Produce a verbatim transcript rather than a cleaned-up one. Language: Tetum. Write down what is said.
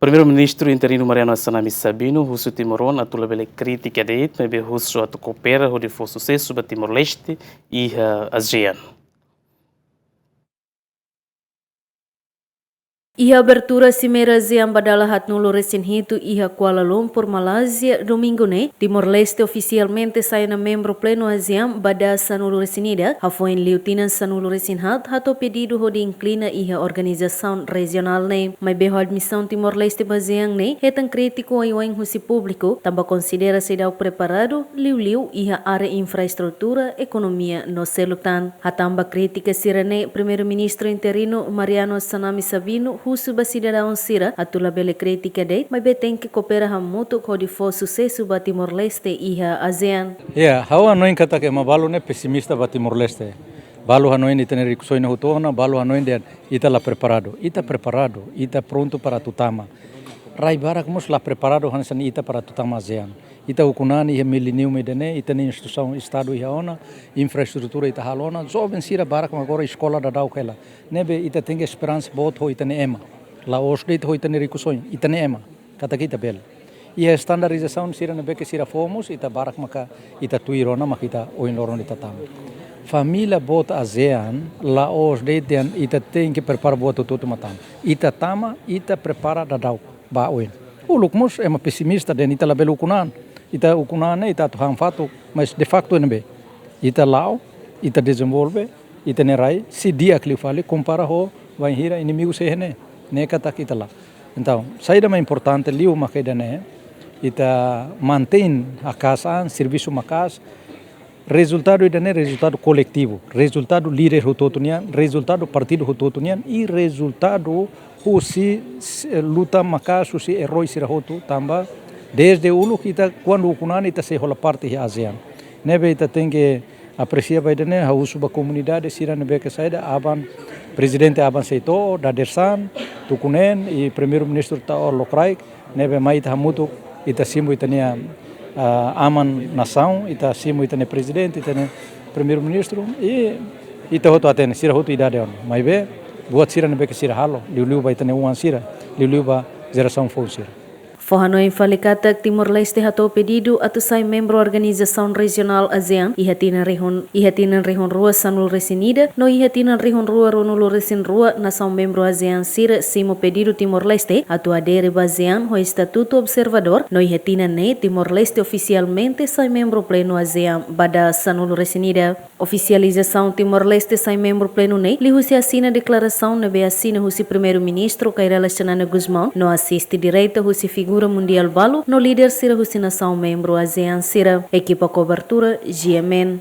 Primeiru-Ministru interinu Mariano Assanami Sabino husu timoroan atu labele kritika de'it, maibé husu atu koopera hodi fó susesu ba Timor-Leste iha ASEAN. Iha abertura Simeira ASEAN ba dala haatnulu-resin-hitu iha Kuala Lumpur, Malázia, Domingu ne'e, Timor-Leste ofisialmente sai ona membru plenu ASEAN ba dala sanulu-resin-ida, hafoin liu tinan sanulu-resin-haat hato'o pedidu hodi inklui ona iha organizasaun rejionál ne'e. Maibé ho admisaun Timor-Leste ba ASEAN ne'e hetan krítiku oioin husi públiku, tanba konsidera seidauk preparadu, liuliu iha área infraestrutura, ekonomia no seluk tan. Hatán ba krítika sira-ne'e, Primeiru-Ministru interinu Mariano Assanami Sabino husu ba sidadaun sira atu labele kritika de'it, maibé tenke koopera hamutuk hodi fó susesu ba Timor-Leste iha ASEAN. Ya, ha'u hanoin katak ema balu ne'e pesimista ba Timor-Leste. Balu hanoin ita-nia rikusoin hotu ona, balu hanoin dehan ita la preparadu. Ita preparadu, ita prontu para atu tama. Rai barak mós la preparadu hanesan ita para atu tama ASEAN. Ita ukun an iha milenium ida-ne'e, ita-nia instituisaun Estadu iha ona, infraestrutura ita halo ona, joven sira barak mak agora eskola daudauk hela. Ne'ebé ita tenke esperansa boot ho ita-nia ema. La'ós de'it ho ita-nia rikusoin, ita-nia ema. Katak ita bele. Iha estandarizasaun sira ne'ebé ke sira fó mós, ita barak maka ita tuir ona, maka ita ohin loron ita tama. Família boot ASEAN, la'ós de'it dehan ita tenke prepara buat hotu-hotu mak tama. Ita tama, ita prepara daudauk ba oin. Uluk mós ema pesimista dehan ita labele ukun an. Ita ukun an ne'e ita atu han fatuk, mas de facto ne'ebé. Ita la'o, ita dezenvolve, ita-nia rai sei di'ak liu fali kompara ho bainhira inimigu sei iha ne'e. Ne'e katak ita la'o. Entaun, saida mak importante liu maka ida-ne'e, ita mantein haka'as an, servisu maka'as, rezultadu ida-ne'e rezultadu koletivu, rezultadu líder hotu-hotu nian, rezultadu partidu hotu-hotu nian, i rezultadu husi s-, luta maka'as husi eroi sira hotu tanba desde uluk ita kuandu ukun an ita sei hola parte iha ASEAN. Ne'ebé ita tenke apresia ba ida-ne'e, ha'u husu ba komunidade sira ne'ebé ke saida, aban, prezidente aban sei to'o, dadeer-saan, tuku neen, i Primeiru-Ministru to'o lokraik, ne'ebé mai ita hamutuk, ita simu ita-nia, ah, aman nasaun, ita simu ita-nia prezidente, ita-nia Primeiru-Ministru, i ita hotu hatene, sira hotu idade ona. Maibé, buat sira ne'ebé ke sira halo, liuliu ba ita-nia oan sira, liuliu ba jerasaun foun sira. Fó hanoin fali katak Timor-Leste hato'o pedidu atu sai membru organizasaun rejionál ASEAN iha tinan rihun, iha tinan rihun rua sanulu-resin-ida, no iha tinan rihun rua ruanulu-resin-rua nasaun membru ASEAN sira simu pedidu Timor-Leste atu adere ba ASEAN ho estatutu observadór, no iha tinan ne'e Timor-Leste ofisialmente sai membru plenu ASEAN ba dala sanulu-resin-ida. Ofisializasaun Timor-Leste sai membru plenu ne'e liuhusi asina deklarasaun ne'ebé asina husi Primeiru-Ministru Kay Rala Xanana Gusmão, no asiste direta husi figura mundiál balu, no líder sira husi nasaun membru ASEAN sira. Ekipa kobertura, G M N.